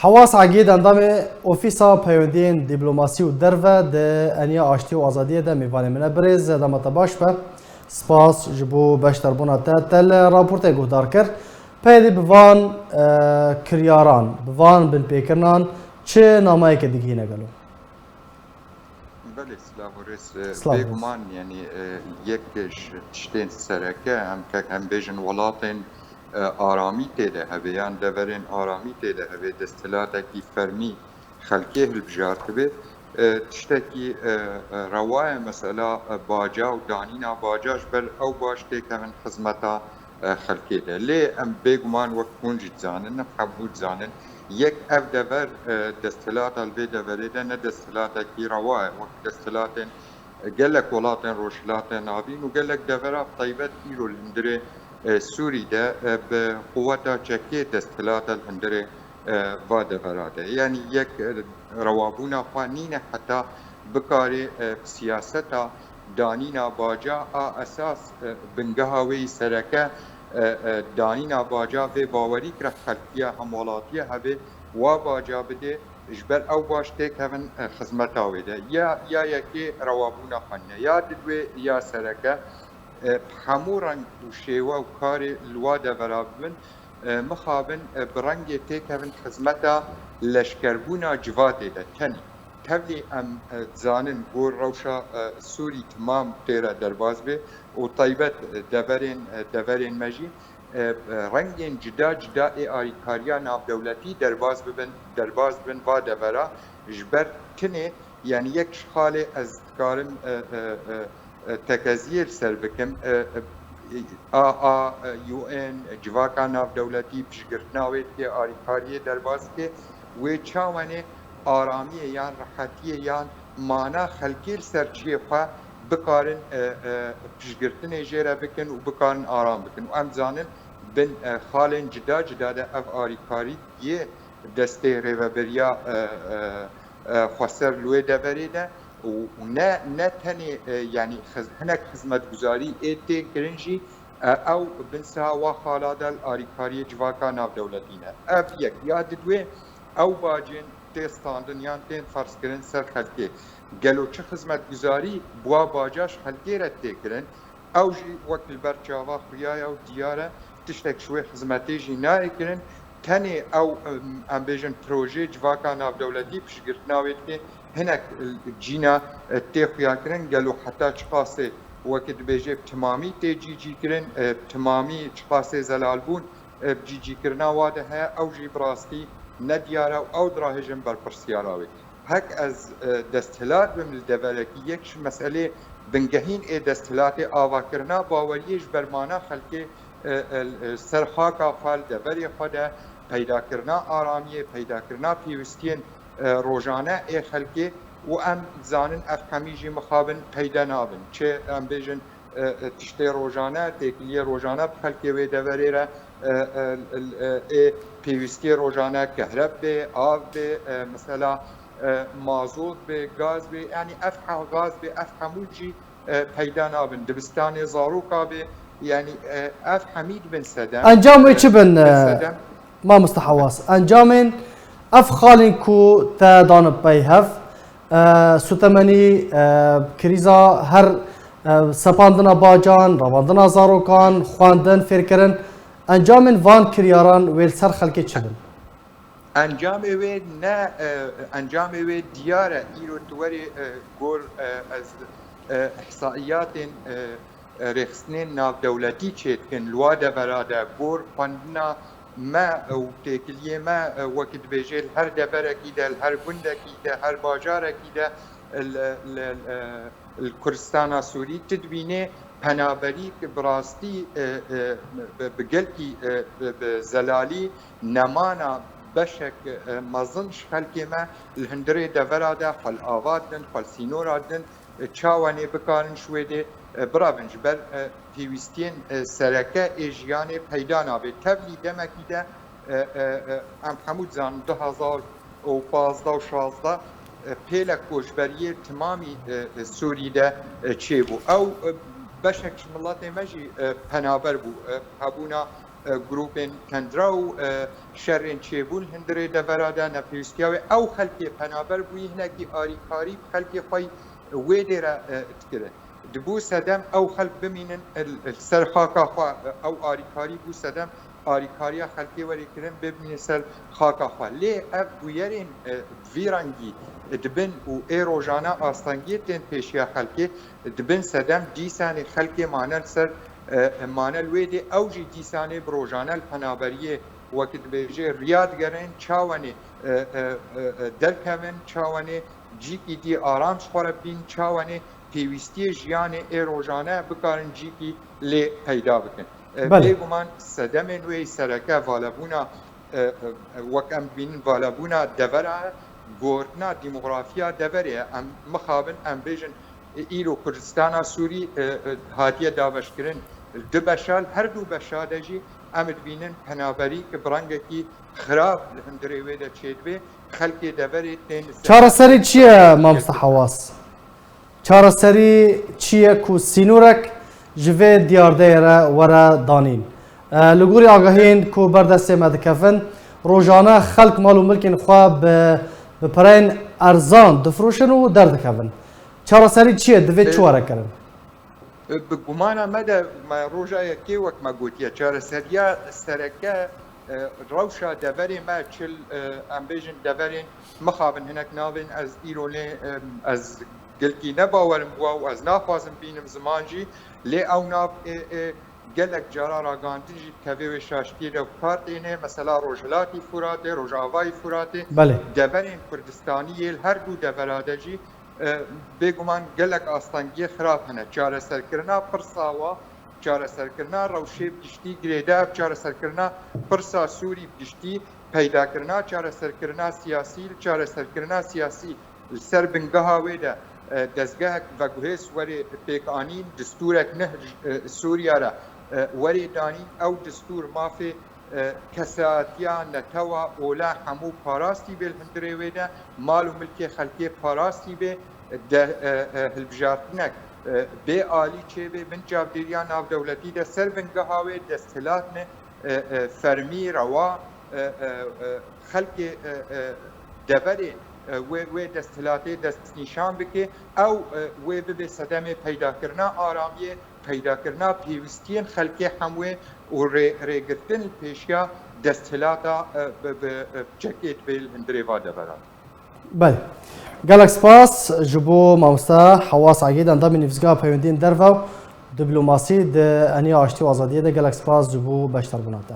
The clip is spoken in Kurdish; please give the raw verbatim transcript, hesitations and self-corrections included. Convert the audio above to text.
Hewas Egîd, endamê Ofîsa Peywendiyên Dîplomasî û Derve di Eniya Aştî û Azadiyê de mêvanê min e. Birêz, dema te baş be. Spas ji bo beşdarbûna te. Te li raportê guhdar kir. Peyedî bi van, e, kiryaran, bi van binpêkirinan çi nameyeke digihîne gelo? Belê, silav û rêz. E, Silav û rêz. Bêguman, yanî, e, yek ji tiştên sereke, em ke-, em bêjin welatên, e, aramî tê de hebe, yan deverên aramî tê de hebe, desthilatekî fermî xelkê hilbijartibe. E, tiştekî, e, e, rewa ye, mesela, e, baca û danîna baca ji ber ew baş têkevin xizmeta, e, xelkê de. Lê em bêguman wek hûn jî dizanin, em hemû dizanin, yek ev dever, e, desthilata li vê deverê de ne desthilatekî rewa ye, wek desthilatên, e, gelek welatên Rojhilatê Navîn û gelek devera bi taybet îro li hundirê, e, Sûrî de, e, bi quweta çekê desthilata li hundirê, e, va devera de. Yanî yek, e, rewabûna xwe nîne heta bikarê, e, bi siyaseta danîna baca a esas, e, bingeha wê yî sereke, e, e, danîna baca vê bawerî kire xelkiya hemwelatiye hebe wa baca bidê, ji ber ew baş têkevin, e, xizmeta wê de. Ya, ya yekê rewabûna xwe nîne. Ya didwê ya sereke, e, bi hemû reng û şêwe û karê li wa devera bibin, e, mixabin, e, bi rengê têkevin xizmeta leşkerbûna civatê de tenê. Tevlî em, e, dizanin gor rewşa, e, Sûrî timam tê re derbas bê û taybet, e, deverên, e, deverên me jî, e, e, rengên cida cida ê alîkariya navdewletî derbas bibin, derbas bibin va devera ji ber tinê, yanî yek ji xalê ez dikarim, e, e, e, e, tekeziyê li ser bikim. E, e, A, a, e, U N, civaka navdewletî piştgirtina wê dike, alîkariyê derbas dike. Wê çawanê aramiyê yan rehetiyê yan mana xelkê li ser cihê xwe bikarin, e, e, piştgirtinê jê re bikin û bikarin aram bikin. Û em dizanin bin, e, xalên cida cida de ev alîkarî yê destê rêveberiya, e, e, e, xweser li wê deverê de û, û ne, ne tenê, e, yanî xiz-, hinek xizmetguzarî ê tê kirin jî, e, ew binsiha wa xala de li alîkariyê civaka navdewletî ne. Ev yek. Ya didwê, ew bacên tê standin yan tên ferzkirin ser xelkê. Gelo çi xizmetguzarî bi wa baca ji xelkê re tê kirin? Ew jî wek li ber çava xuya ye û diyar e, tiştek ji wê xizmetê jî nayê kirin. Tenê ew, em, em bêjin projê civaka navdewletî piştgirtina wê dike, hinek, e, cîna, e, tê xuyakirin, gelo heta çiqasê wekî dibêje bi timamî tê cîcîkirin, e, bi timamî çiqasê zelalbûn, e, bi cîcîkirina wa de heye, ew jî bi rastî ne diyar e û ew dirahêjin berpirsiyara wê. Hek ez, e, desthilat bim li deverekî, yek ji meselê bingehîn ê desthilatê avakirina baweriyê ji ber mana xelkê, e, e, e, ser xaka xwe li deverê xwe de peydakirina aramiyê, peydakirina pêwistiyên, e, rojane ê xelkê û em dizanin ev hemî jî mixabin peyde nabin. Çi em bêjin, e, e, tiştê rojane, têkiliyê rojane bi xelkê wê deverê re, e, e, e, ê pêwîstiyê rojane kehreb bê, av bê, e, mesela, e, mazot bê, gaz bê, yanî ev he-, gaz bê, ev hemû jî, e, peyda nabin. Dibistanê zaroka bê, yanî, e, ev hemî dibin sedem. Encam wê çi bin, e, sedem. Mamoste Hewas? Encamên ev xalên ku te dan pey hev, e, sutemenî, e, krîza her, e, sepandina bacan, revandina zarokan, xwendin, fêrkirin, encamên van kiryaran wê li ser xelkê çi bin? Encamê wê ne, e, encamê wê diyar e. Îro tu werê, e, gor, e, ez, e, ihsaiyatên, e, e, rêxistinên navdewletî çêdikin. Li wa devera de gor xwendina me û têkiliyê me, e, wekî dibêje li her deverekî de, li her gundekî de, her bajarekî de, e, li, li, e, li Kurdistana Sûrî tu dibînê penaberî ki bi rastî, e, e, bi, bi gelkî, e, bi, bi zelalî nemana beşek, e, mezin ji xelkê me li hundirê devera de xwe li ava didin, xwe li sînora didin, e, çawanê bikarin ji wê dê, e, birevin ji ber, e, pêwîstiyên, e, sereke ê jiyanê peyda nabe. Tevlî demekî de, e, e, e, em hemû dizanin du hezar û pazdeh û şazdeh, e, pêlek koçberiyê timamî, e, e, Sûrî de, e, çêbû. Ew, e, beşek ji miletê me jî, e, penaber bû. E, hebûna e, grûpên tendra û, e, şerên çêbûn hundirê devera de nepêwîstiya wê. Ew xelkê penaber bûyî hinekî arîkarî bi xelkê xwe wê dê re, e, dikirin. Dibû sedem ew xelk bimînin li ser xaka xwe, ew arîkarî bû sedem arîkariya xelkê werê kirin bimînin ser xaka xwe. Lê ev bûyerên, e, vî rengî dibin û ê rojane astengiyê tên pêşiya xelkê, dibin sedem dîsanê xelkê mane li ser, e, mane li wê dê ew jî dîsanê bi rojane li penaberiyê wekî dibêje riya digerin çawenê, e, e, e, e, derkevin, çawenê cîkî dî aram ji xwe re bîn, çawenê pêwîstiyê jiyanê ê rojane bikarin cîkî lê peyda bikin. E, Belê. Bêguman sedemên wê sereke valebûna, e, e, wek em dibînin valebûna devera, gotina demografiya deverê ye. Em mixabin, em bêjin, e, îro Kurdistana Sûrî, e, e, hatiye dabeşkirin li du beşa, li her du beşa de jî em dibînin penaberî ki bi rengekî xirab li hundirê wê de çêdibê, xelkê deverê tên li ser Çareserî çi ye, mamoste Hewas? Çareserî çi ye ku sînorek ji vê diyardeyê re were danîn? E, li gorî agahiyên ku ber destê me dikevin, rojane xelk mal û milkên xwe bi, bi pereyên erzan difiroşin û derdikevin. Çareserî çi ye? Divê çi E, were kirin? Bi gumana me de me roja yekê wek me gotiye, çareseriya sereke, e, rewşa deverê me çil, e, em bêjin deverên mixabin hinek navên ez îro lê, e, ez gilkî ne bawerim bûwa û ez naxwazim bînim ziman jî, lê ew nav ê, ê, gelek cara ragandin jî dikeve wê şaştiyê de bi kar têne, mesela Rojhilatî Furatê, Rojavayî Furatê, Belê. Deverên Kurdistanî yê li her du devera de jî, e, bêguman gelek astengiyê xirab hene. Çareserkirina pirsa wa, çareserkirina rewşê bi giştî girêdayî, çareserkirina pirsa Sûrî bi giştî, peydakirina çareserkirina siyasî, li çareserkirina siyasî li ser bingeha wê de, e, dezgehek veguhêz werê pêkanîn, distûrek neh, e, Sûriya re, e, werê danîn, ew distûr mafê, e, kesatiya netewa ola hemû parastî bê li hundirê wê de, mal û milkê xelkê parastî bê, de, e, e, hilbijartinek, e, bê alî çêbê, bin çavdêriya navdewletî de ser bingeha wê desthilatine, e, e, fermî, rewa, e, e, e, xelkê, e, e, deverê, e, wê, wê desthilatê destnîşan bike, ew, e, wê bibe sedemê peydakirina aramiyê, peydakirina pêwîstiyên xelkê hemwê û rê-, rêgirtin li pêşiya desthilata, e, bi, bi, e, çekê dibê li hundirê va deveran. Belê. Gelek spas ji bo mamoste Hewas Egîd, endamê Nivîsgeha Peywendiyên Derve û Diplomasî di Eniya Aştî û Azadiyê de. Gelek spas ji bo beşdarbûna te.